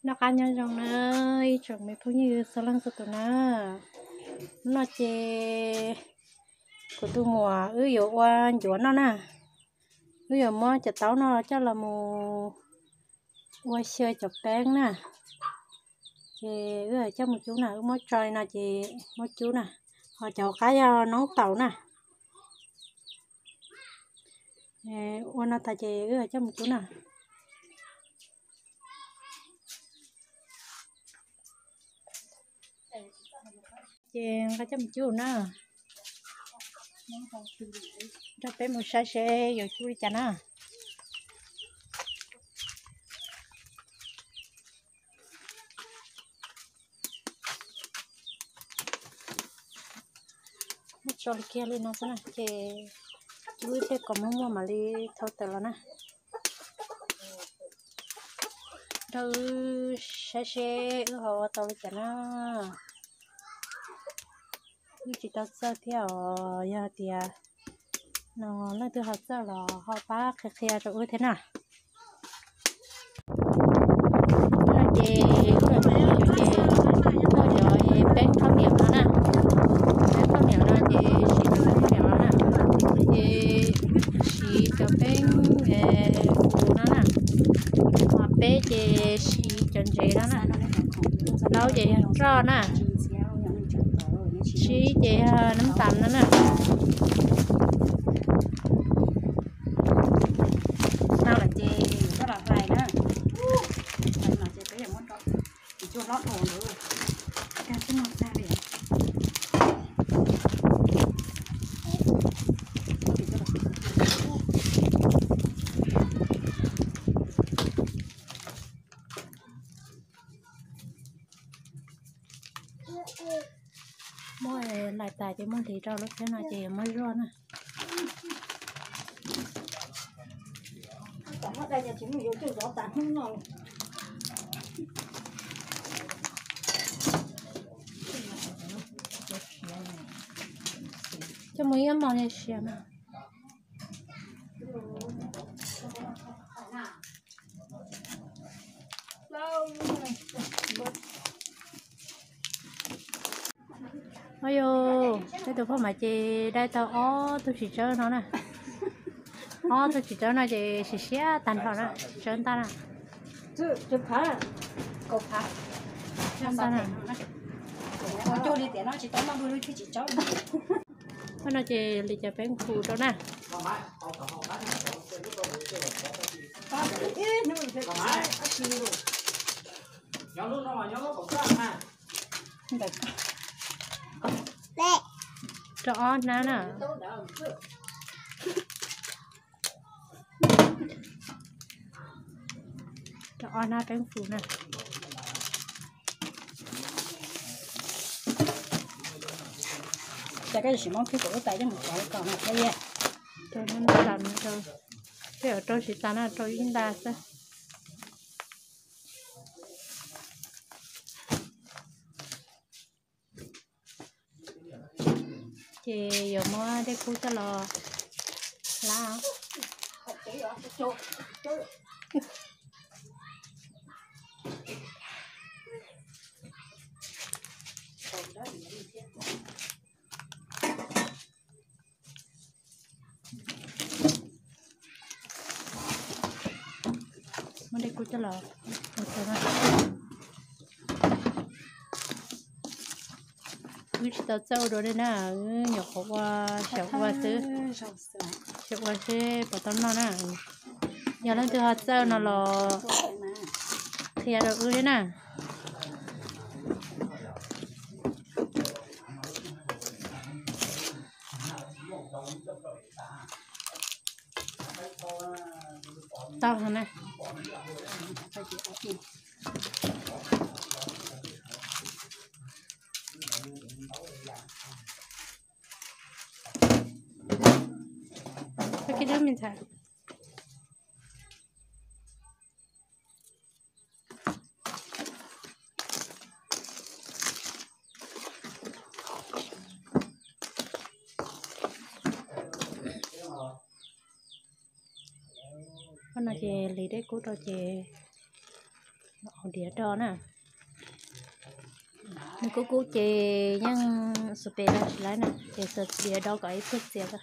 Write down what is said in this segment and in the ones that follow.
Noj qab nyob zoo na, ib tsoom me phooj ywg txhua leej txhua tus na. Hnub no ces kuv tus muam wb yuav ua ncuav noj na. Wb yuav muab cov taub no coj los mus ua xyaw cov peeb na. Ces wb coj mus cub na, wb muab tso li no ces muab cub na. Ho cov hauv qab yog noob taum na. Ua no tas ces wb coj mus cub na. Ces nqa coj mus cub na. Nrog peb mus saib seb yuav cub li cas na. Muab tso li kiag li no xwb na, ces cub ib pliag kom muaj muaj mam li thau tawm los na. Nrog wb saib seb wb ho ua tau li cas na. Wb tsis tau txawj thiab os, yog tias no leej twg ho txawj los ho pab qhia qhia rau wb thiab na. Hnub no ces wb los mus cub cov, ces muaj cov peeb khaub niam no na, peeb khaub niam no ces siv cov peeb khaub niam no na, ces siv cov peeb tus no na, ho peb ces siv cov ntsev no na, plaub ces yog roj na, tsib ces yog nab tas no na. Tau lawm ces koj los hlais na. Hlais no ces peb yuav muab rau, tsis tshua hlob dhau lawm, kag tib no tag li. Muab hlais tas ces muab hliv rau lub phiab no ces yuav muab zuaj na. Coj mus ib ob hmos li siav na. Auj yus, peb tus phauj mas ces dai tau ob tug txiv tsawb no na. Ob tug txiv tsawb no ces siav siab tag nrho na, txiv tsawb ntaj na. Ntaj na. Hnub no ces li cov peeb khu rau na. Rau ob hnab na. Rau ob hnab peeb khu na. Ces koj yuav tsum muab khwb kom ub tais coj mus txhov kom no thiab. Rau no, rau, peb yuav rau tsis tas na, rau ib nta xwb. Ces yuav muab dej kub coj los hlab. Muab dej kub coj los ua rau na. Wb tsis tau txawj ua dua li na, wb nyuam qhuav ua xyaum ua xwb, xyaum ua seb puas tau noj na. Yog leej twg ho txawj no los qhia rau wb thiab na. Tau na. Koj kib dub me ntxhais. Hnub no ces hliv dej kub rau ces Diav do na. Nws kub kub ces yeej xuas pes tsis laib na, ces xuas diav do kom ib pliag txias tso.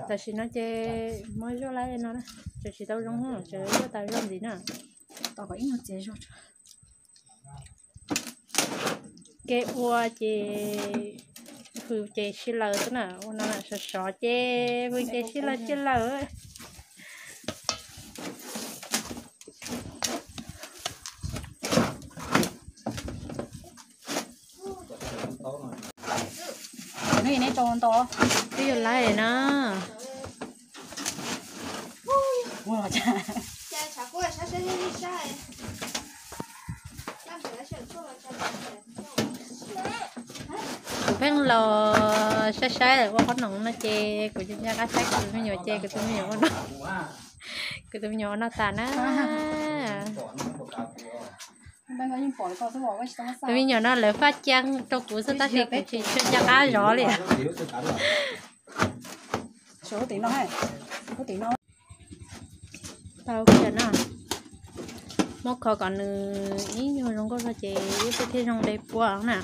Tam sim no ces muab zuaj laib no, tseem tsis tau zoo, tseem zuaj tas zog ntxiv na. Kev ua ces hws ces sib laws xwb na, ua no sov sov ces hws ces sib laws sib laws. Twb yuav laib na. Kuv pheej los saib saib ua qhob noom no ces kuv ncaj qab saib kuv tus me nyuam ces kuv tus me nyuam ua no, kuv tus me nyuam ua no tas na. Tus me nyuam no lawv faj cia rau kuv xwb tab sis kuv tsis ncaj qab zov li. Tau kiag na, muab kho kom nws ib nyuag zoo nkauj zog ces ib pliag thiaj zoo de pua na.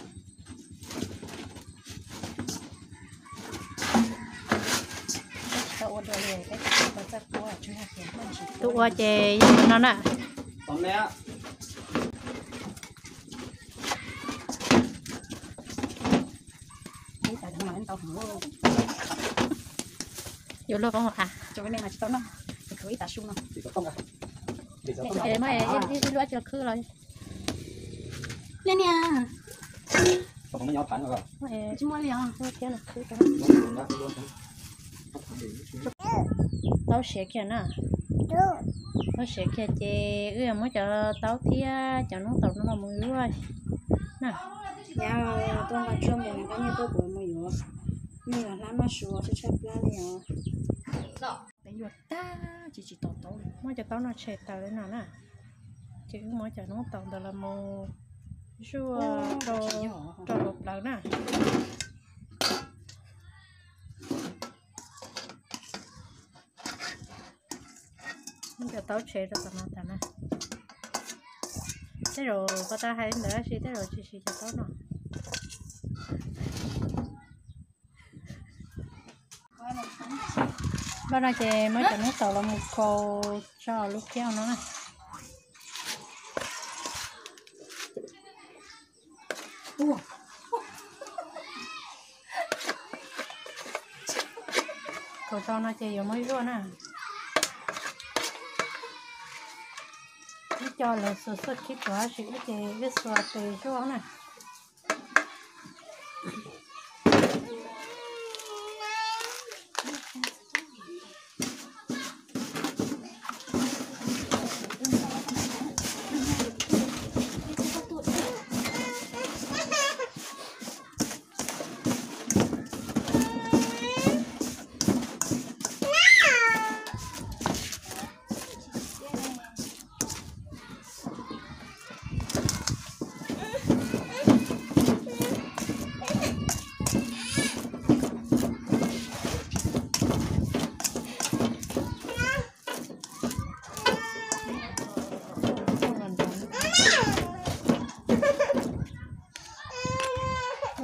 Tus ua ces yog no na. Yuav luag poob a? Ib luab tsis khwb los. Niam niam, tsis muaj li os. Taub siav kiag na. Taub siav kiag ces wb yuav muab cov taub thiab cov noob taum no los mus zuaj na. Nyab tuaj nqa tshuaj mus, nqa nyiaj tuaj kuv mus yuav. Nyiaj los hlab maj su tshaj tshaj plab li os. Peb yuav tag ces tsis tom taub li. Muab cov taub no tshem tawm li no na. Ces wb muab cov noob taum ntawd los mus zuaj rau hauv plawv na. Muab cov taub tshem rau tom no tas na. Tej zaum koj tau hais li ntawd tab sis tej zaum tsis siv cov taub no. Npaj no ces muab cov noob taum los mus kaus tso lub kiab no na. Kaus tso no ces yuav muab zuaj na. Ib co lawv xuas xuaj khib tuav tab sis wb ces wb xuas tes zuaj na.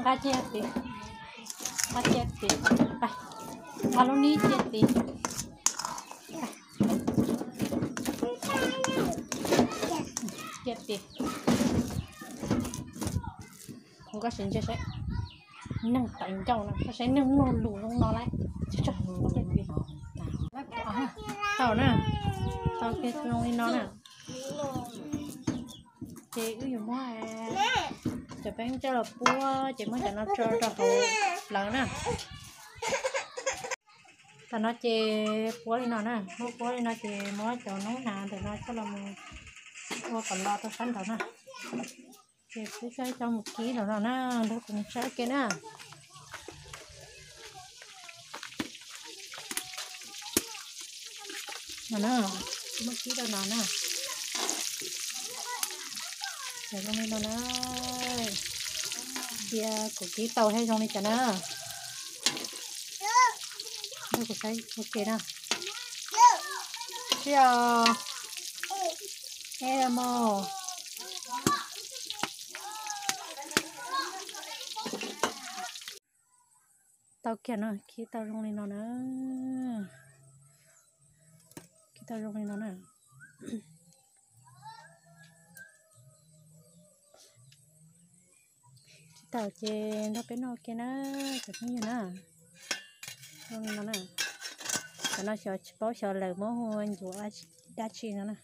Nqa cia tid, nqa cia tid, nqa lub nib cia tid. Cia tid. Koj sim ntsia saib, neeg tawv ncauj no, koj saib neeg mloog lus zoo no lawm. Tau na, tau kiag zoo li no na. Ces wb yuav muab cov peeb coj los puab ces muab cov no tso rau hauv plawv na. Tam no ces puab li no na, muab puab li no ces muab cov noob hnav ntawm no coj los mus ua kom los rau sab nraud na. Ces peb coj ib co mus kib nraum no na, nrog kuv mus saib kiag na. No na, muab kib rau no na. Cov zoo li no na. Cia kuv kib tau thiab zoo li cas na. Nrog kuv saib ua ke na. Tsis os. E mos. Tau kiag no, kib tau zoo li no na. Kib tau zoo li no na. Kib tau ces nrog peb noj ua ke na, cov phooj ywg na. Zoo li no na. Cov no xyov tsis paub xyov lawv muab hu ncuav dab tsi no na.